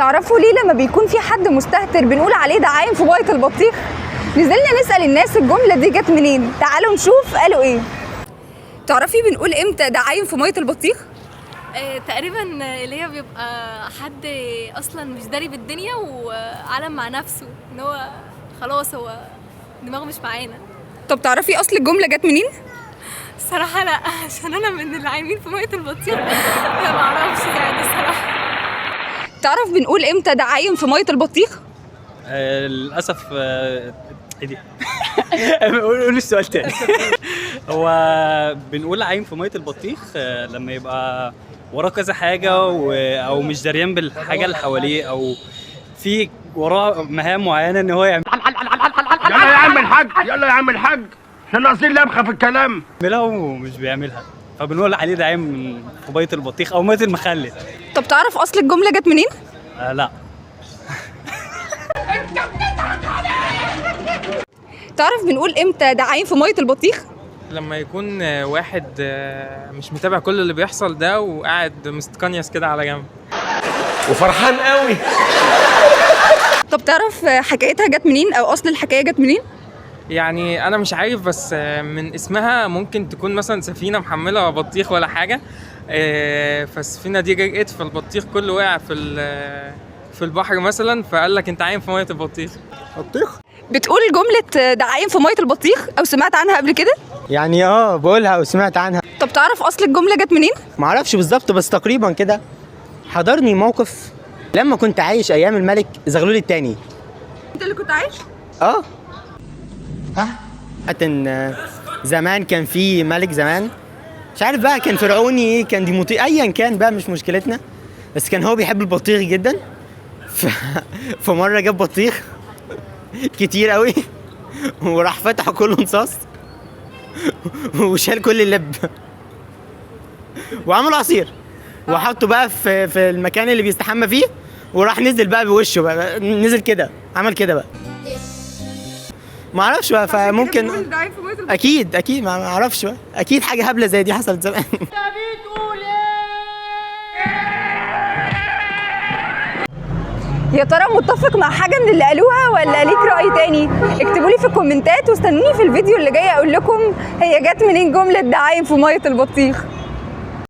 تعرفوا ليه لما بيكون في حد مستهتر بنقول عليه ده عايم في مية البطيخ؟ نزلنا نسأل الناس الجملة دي جت منين. تعالوا نشوف قالوا ايه. تعرفي بنقول امتى ده عايم في مية البطيخ؟ تقريبا اللي هي بيبقى حد اصلا مش داري بالدنيا وعالم مع نفسه، ان هو خلاص هو دماغه مش معانا. طب تعرفي اصل الجملة جت منين؟ الصراحة لا، عشان انا من اللي عايمين في مية البطيخ ما اعرفش يعني الصراحة. تعرف بنقول امتى ده عايم في مية البطيخ؟ للاسف. ايه دي؟ قول السؤال تاني. هو بنقول عايم في مية البطيخ لما يبقى وراه كذا حاجة او مش دريان بالحاجة اللي حواليه، او في وراه مهام معينة ان هو يلا يا عم الحاج، يلا يا عم الحاج، احنا ناقصين لبخه في الكلام، يعملها ومش بيعملها، فبنقول عليه ده عايم في مية البطيخ او مية المخلل. طب تعرف اصل الجملة جت منين؟ لا. تعرف بنقول امتى ده عايم في مية البطيخ؟ لما يكون واحد مش متابع كل اللي بيحصل ده وقاعد مستقنيس كده على جنب وفرحان قوي. طب تعرف حكايتها جت منين او اصل الحكاية جت منين؟ يعني انا مش عارف، بس من اسمها ممكن تكون مثلا سفينة محمله بطيخ ولا حاجة، فالسفينه دي غرقت فالبطيخ كله وقع في البحر مثلا، فقال لك انت عايم في مية البطيخ. بطيخ؟ بتقول جملة ده عايم في مية البطيخ او سمعت عنها قبل كده؟ يعني بقولها وسمعت عنها. طب تعرف اصل الجملة جت منين؟ معرفش بالظبط بس تقريبا كده. حضرني موقف لما كنت عايش ايام الملك زغلول الثاني. انت اللي كنت عايش؟ ها؟ ان زمان كان في ملك زمان، مش عارف بقى كان فرعوني ايه، كان ديموطي، ايا كان بقى مش مشكلتنا، بس كان هو بيحب البطيخ جدا. فمره جاب بطيخ كتير قوي وراح فتحه كله نصاص وشال كل اللب وعمل عصير وحطه بقى في المكان اللي بيستحمى فيه، وراح نزل بقى بوشه بقى، نزل كده عمل كده بقى، ما اعرفش بقى. فممكن اكيد اكيد ما اعرفش بقى، اكيد حاجة هبلة زي دي حصلت زمان. يا ترى متفق مع حاجة من اللي قالوها ولا ليك راي تاني؟ اكتبوا لي في الكومنتات واستنوني في الفيديو اللي جاي اقول لكم هي جت منين جملة ده عايم في مية البطيخ.